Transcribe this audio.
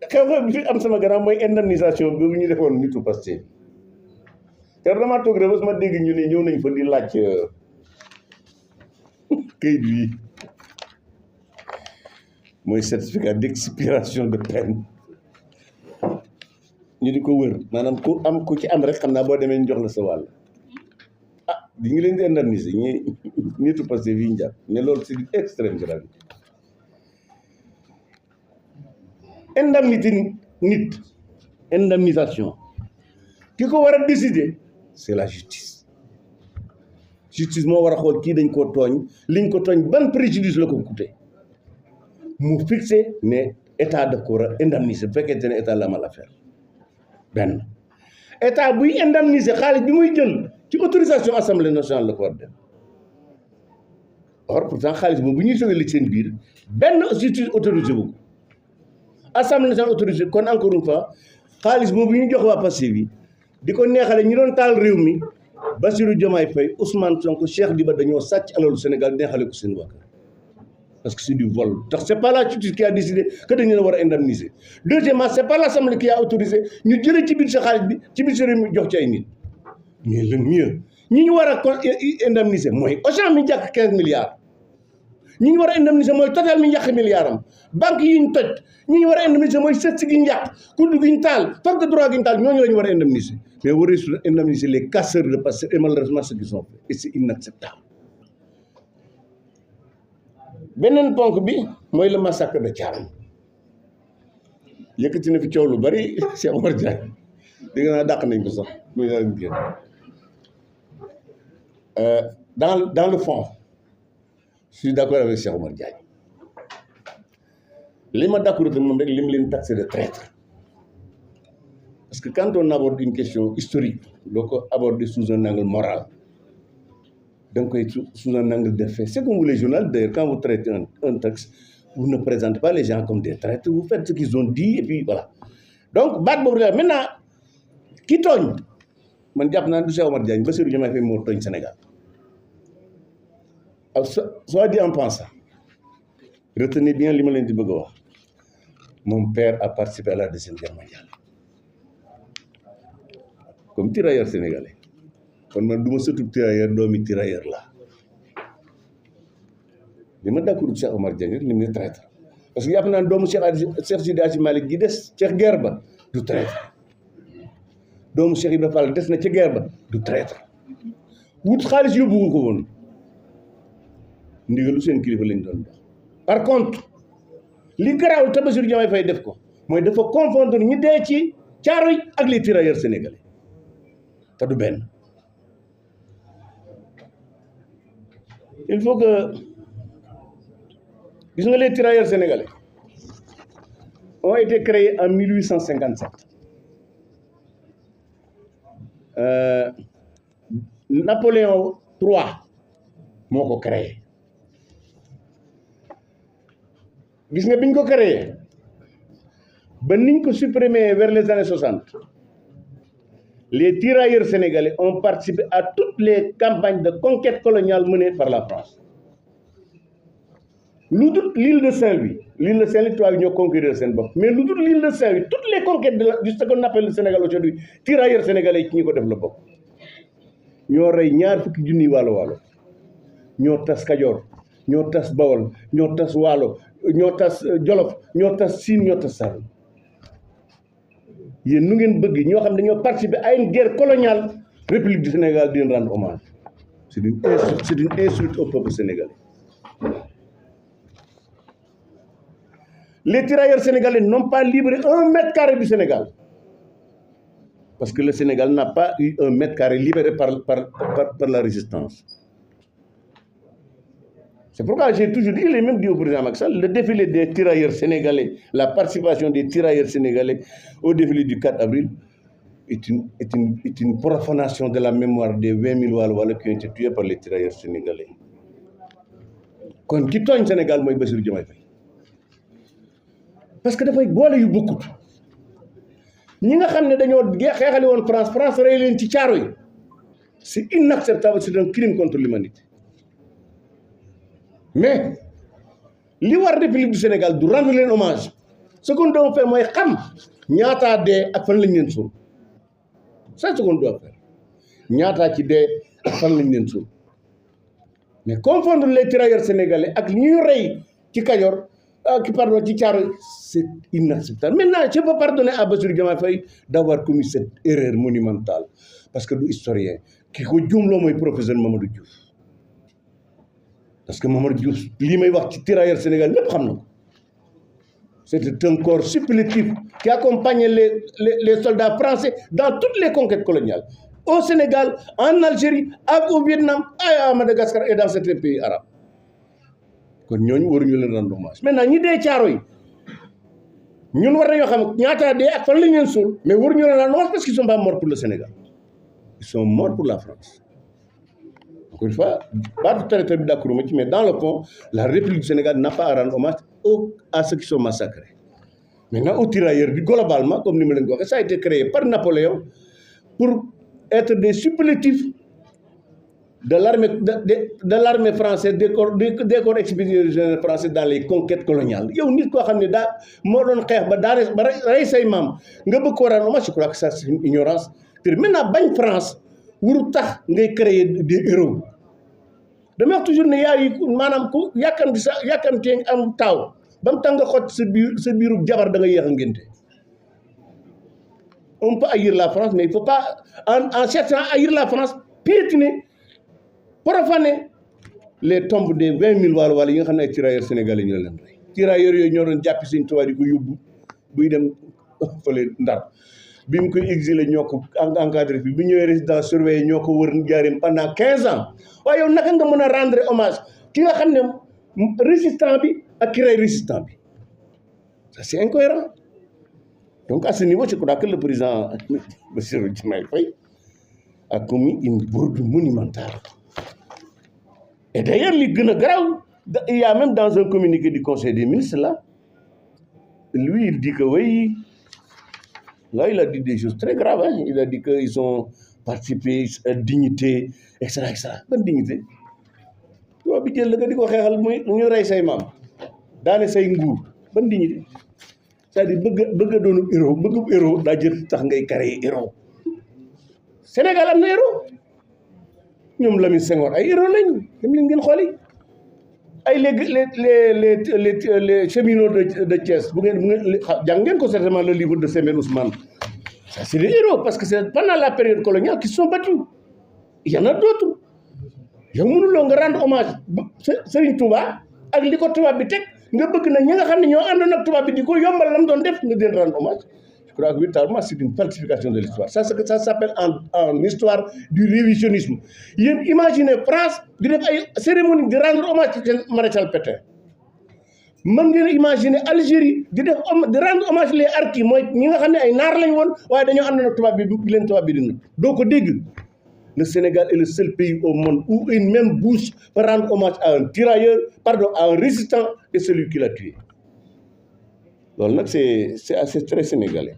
xew-xew bi fi am sama gannaaw mooy indemnisation bi ñu defoon nitu Pastef te dama toog rek ma dégg ñu ne ñëw nañ fa di laaj kayit wi mooy certificat d'expiration de peine ñu di ko wër maanaam ku ci am rek xam naa boo demee ñu jox la sa wàll di ngi leen di indemniser ñi nitu Pastef yi ñu jàpp mais loolu c'est une extrême gravité indemnisation ki ko war a décider c'est la justice moo war a xool kii dañ koo tooñ liñ ko tooñ ban préjudice la ko coûté mu fixé ne état daf ko war a indemniser bu fekkente ne état la amal affaire benn état buy indemniser xaalis bi muy jël ci autorisation assemblée nationale la ko war def or pourtant xaalis boobu bu ñuy sowee li seen biir benn justice autorisé bu ko assemblée nationale autorisé kon encore une fois xaalis boobu ñu jox waa Pastef bi di ko neexale ñu doon taal réew mi Bassirou Diomaye Faye Ousmane Sonko Cheikh Diba dañoo sàcc alalu Sénégal neexale ko seen waa kër parce que c'est du vol tax c'est pas la justice qui a décidé que dañu la war a indemniser deuxièmement c'est pas l'assemblée qui a autorisé ñu jëlee ci biir sa xaalis bi ci biir sa réew mi jox ci ay nit mais le mieux ñi ñu war a indemniser mooy Auchan mi jàkk 15 milliards ñi ñu war a indemniser mooy Total mi njàq milliards am banque yi ñu toj ñi ñu war a indemniser mooy sët gi ñu yàq kudd gi ñu taal force de droit gi ñu taal ñooñu la ñu war a indemniser mais waree su indemniser les casseurs de Pastef et malheureusement ce qu'ils ont fait et c'est inacceptable beneen ponk bi mooy le massacre de Thiaroye yëkkati na fi coow lu bari Cheikh Omar Diagne dégg naa dàq nañ ko sax muy daal di génn dans le fond je suis d'accord avec Cheikh Omar Diagne li ma d'accord te moom rek li mu leen taxé de traître parce que quand on aborde une question historique doo ko aborder sous un angle moral da nga koy sous un angle de fait c'est comme les journalistes d'ailleurs quand vous traitez un texte vous ne présentez pas les gens comme des traîtres vous faites ce qu'ils ont dit et puis voilà donc baat boobu la maintenant ki tooñ man jàpp naa du Cheikh Omar Diagne Bassirou Diomaye Faye moo tooñ Sénégal soit dit en pensant retenez bien li ma leen di bëgg a wax mon père a participé à la Deuxième Guerre mondiale comme tirailleur sénégalais kon man du ma sëtub tirailleur doomi tirailleur la li ma d'accord Cheikh Omar Diagne rek li mu ne traître parce que jàpp naa ne doomu Cheikh Sidi Hadji Malick gi des ca guerre ba du traître doomu Cheikh Ibrahima Fall des na ca guerre ba du traître wut xaalis yóbbu ko woon ndigalu seen kilifa lañ doon dox par contre li garaaw te Bassirou Diomaye Faye def ko mooy dafa confondre ñi dee ci Thiaroye ak les tirailleurs sénégalais te du benn il faut que gis nga les tirailleurs sénégalais ont été créés en 1857 Napoléon III moo ko créé gis nga biñ ko créé ba niñ ko supprimé vers les années 60 les tirailleurs sénégalais ont participé à toutes les campagnes de conquête coloniale menées par la France lu dul l'île de Saint-Louis tubaab yi ñoo conquérir seen bopp mais lu dul l'île de Saint-Louis toutes les conquêtes de ce qu'on appelle le Sénégal aujourd'hui tirailleurs sénégalais yi ci ñi ko def la bokk ñoo rey 20 junniy waalo ñoo tas Kajoor ñoo tas Bawol ñoo tas Waalo ñoo tas Jolof ñoo tas Siin ñoo tas Saalum yéen nu ngeen bëgg ñoo xam ne dañoo participer à une guerre coloniale République du Sénégal di rendre hommage c'est une insulte au peuple sénégalais. Les tirailleurs sénégalais n'ont pas libéré 1 mètre carré du Sénégal parce que le Sénégal n'a pas eu 1 mètre carré libéré par la résistance. C'est pourquoi j'ai toujours dit, il est même dit au président Macky Sall, le défilé des tirailleurs sénégalais, la participation des tirailleurs sénégalais au défilé du 4 avril est une profanation de la mémoire des 20 000 Waalo qui ont été tués par les tirailleurs sénégalais. Kon ki tooñ Sénégal mooy Bassirou Diomaye Faye parce que dafay boole yu bokkut ñi nga xam ne dañoo xeexali woon France rey leen ci Thiaroye c'est inacceptable, c'est un crime contre l'humanité. Mais li war République du Sénégal du rendre leen hommage ce qu'on doit faire mooy xam ñaataa dee ak fan lañ leen suul c'est ce qu'on doit faire ñaataa ci dee ak fan lañ leen suul mais confondre les tirailleurs sénégalais ak ñuy rey ci Kajoor pardon ci Thiaroye c'est inacceptable. Maintenant je peux pardonner à Bassirou Diomaye Faye d'avoir commis cette erreur monumentale parce que du historien ki ko juumloo mooy professeur Mamadou Diouf parce que Mamadou Diouf lii may wax ci tirailleurs sénégalais lépp xam na ko. C'était un corps supplétif qui accompagnait les soldats français dans toutes les conquêtes coloniales. Au Sénégal, en Algérie, au Vietnam, à Madagascar et dans certains pays arabes. Donc nous devons leur rendre hommage. Maintenant, nous devons Thiaroye ñun war nañoo xam ñaata dee ak fan la ñu leen suul mais waruñu leen rendre hommage parce qu'ils ne sont pas morts pour le Sénégal. Ils sont morts pour la France. Encore une fois, pas tout à fait d'accord, mais dans le fond, la République du Sénégal n'a pas à rendre hommage à ceux qui sont massacrés. Maintenant, aux tirailleurs, globalement, comme nous l'avons dit, ça a été créé par Napoléon pour être des supplétifs de l'armée française, des corps expéditionnaires français dans les conquêtes coloniales. Il y a une histoire qui est morone ba say mam nga bëgg ko ran, moi je crois que ça c'est une ignorance. Maintenant bañ France wuru tax ngay créer des héros. Dama wax toujours ne yaay manam ku yakamti am taw bam tang xot sa biiru jabar da nga yex ngenté. On peut haïr la France mais il faut pas en cherchant à haïr la France piétiner profaner les tombes des 20 000 wala yi nga xam ne ay tirailleurs sénégalais ñoo leen rey tirailleurs yooyu ñoo doon jàppi Sëñ Tuubaa di ko yóbbu buy dem fële Ndar bi mu koy exilé ñoo ko encadré fi bi ñëwee résidence surveillée ñoo ko wër Njaaréem pendant 15 ans waaye yow naka nga mën a rendre hommage ki nga xam ne résistant bi ak ki rey résistant bi ça c'est incohérent donc à ce niveau je crois que le président Bassirou Diomaye Faye a commis une bourde monumentale. Et d'ailleurs, il y a même dans un communiqué du Conseil des ministres, là, lui, il dit que oui, là, il a dit des choses très graves. Hein. Il a dit qu'ils ont participé à la dignité, etc. Bonne dignité. Tu vois, il a dit bonne dignité. C'est-à-dire, bëgg héros, daa jël tax ngay créer héros. Sénégal am na héros. ñoom Lamine Senghor ay héros lañ dem leen ngeen xooli ay les cheminots de Thiès bu ngeen jàng ngeen ko certainement le livre de Sembène Ousmane ça c'est des héros parce que c'est pendant la période coloniale qu'ils se sont battus il y en a d'autres yow mënuloo nga rendre hommage Serigne Touba ak li ko tubaab bi teg nga bëgg na ñi nga xam ne ñoo àndoon ak tubaab bi di ko yombal lam doon def nga den rendre hommage. Je crois que véritablement c'est une falsification de l'histoire. Ça s'appelle en histoire du révisionnisme. Imaginez France di def ay cérémonie de rendre hommage au maréchal Pétain. Mën ngeen imaginer Algérie di rendre hommage les harkis mooy ñi nga xam ne ay naar lañ woon waaye dañoo àndoon ak tubaab bi leen tubaab bi di nëb. doo ko dégg le Sénégal est le seul pays au monde où une même bouche peut rendre hommage à un tirailleur, pardon, à un résistant et celui qui l'a tué. Donc c'est assez très sénégalais.